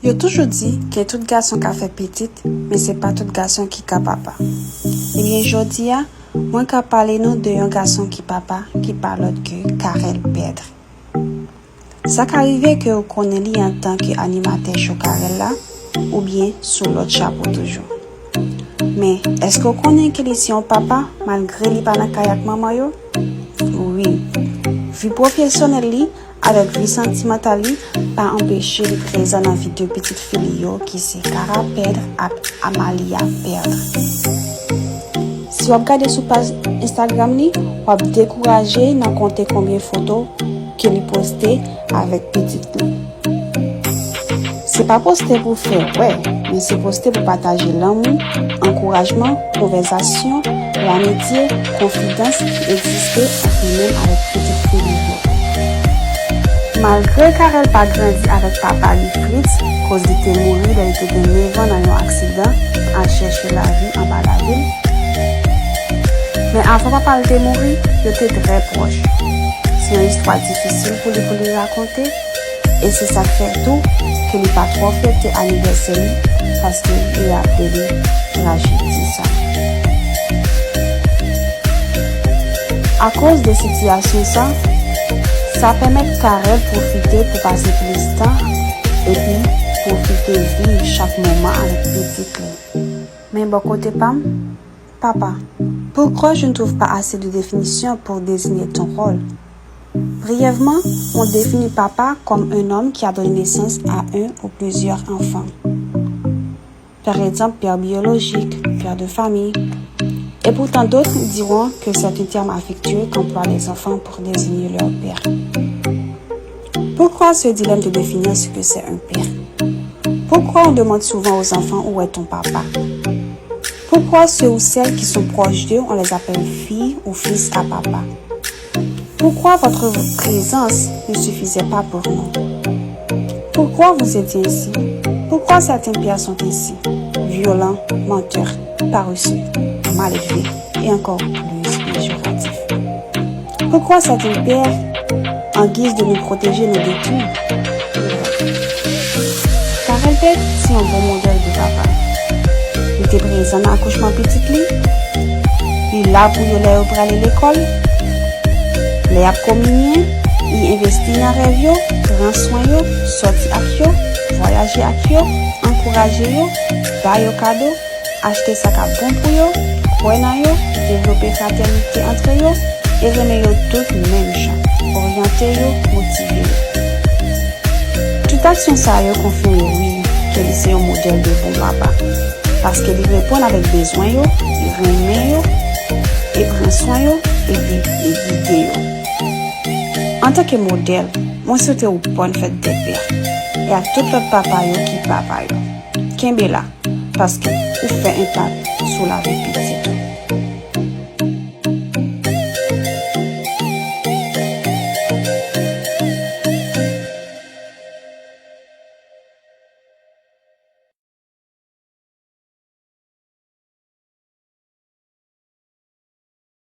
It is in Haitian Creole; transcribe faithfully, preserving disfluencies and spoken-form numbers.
Yo toujou di ke tout gason ka fè pitit, men se pa tout gason ki ka papa. Ebyen, jodi a, mwen ka pale nou de yon gason ki papa, ki pa lòt ke Carel Pedre. Sa ka rive ke ou konnen li antanke animatè cho Carel la, oubyen sou lòt chapo toujou. Men, èske w konnen ke li se yon papa, malgre li pa nan kay ak manman yo? Wi. Vi pwofesyonèl li avèk vi santimantal li pa anpeche li prezan nan vi de pitit fi li yo, ki se Cara Pedre ak Amalia Pedre. Si w ap gade sou paj Instagram li, w ap dekouraje nan konte konbyen foto ke li poste avèk pitit li. Se pa poste pou fè wè, men se poste pou pataje lanmou, ankourajman, konvèsasyon, lamitye, konfidans ki egziste ant li menm avèk pitit fi li yo. Malgre Carel pa grandi avèk papa li Fritz, koz li te mouri lè li te gen nèf an nan yon aksidan, al chèche lavi anba lavil. Men avan papa l te mouri, yo te trè pwòch. Se yon istwa difisil pou li pou li rakonte, e se sa k fè tou ke li pa twò fete anivèsè li, paske li raple li trajedi sa. Akoz de sitiyasyon sa, sa pèmèt Carel pwofite pou pase plis tan epi pwofite viv chak moman avèk pitit li. Men bò kote pa m, papa, pourquoi je ne trouve pas assez de définition pour désigner ton rôle? Brièvement, on définit papa comme un homme qui a donné naissance à un ou plusieurs enfants. Par exemple, père biologique, père de famille. Et pourtant, d'autres diront que c'est un terme affectueux qu'emploient les enfants pour désigner leur père. Pourquoi ce dilemme de définir ce que c'est un père? Pourquoi on demande souvent aux enfants où est ton papa? Pourquoi ceux ou celles qui sont proches d'eux, on les appelle fille ou fils à papa? Pourquoi votre présence ne suffisait pas pour nous? Pourquoi vous étiez ainsi? Pourquoi certains pères sont ainsi? Violents, menteurs, paresseux, mal élevés, et encore plus péjoratifs. Pourquoi certains pères, en guise de nous protéger, nous détruisent? Carel Pedre se yon bon modèl de papa. Li te prezan nan akouchman pitit li. Li la pou yo lè yo prale lekòl. Lè y ap kominye, li envesti nan rèv yo, pran swen yo, sòti ak yo, vwayaje ak yo, ankouraje yo, ba yo kado, achte sa k ap bon pou yo, kwè nan yo, devlope fratènite antre yo, e renmen yo tout menm jan, oryante yo, motive yo. Tout aksyon sa yo konfime wi ke li se yon modèl de bon papa, paske li reponn avèk bezwen yo, li renmen yo, e pran swen yo, epi li gide yo. Antanke modèl, mwen swete w bòn fèt dè pè, e ak tout lòt papa yo ki papa yo. Kenbe la, paske ou fè enpak sou lavi pitit ou.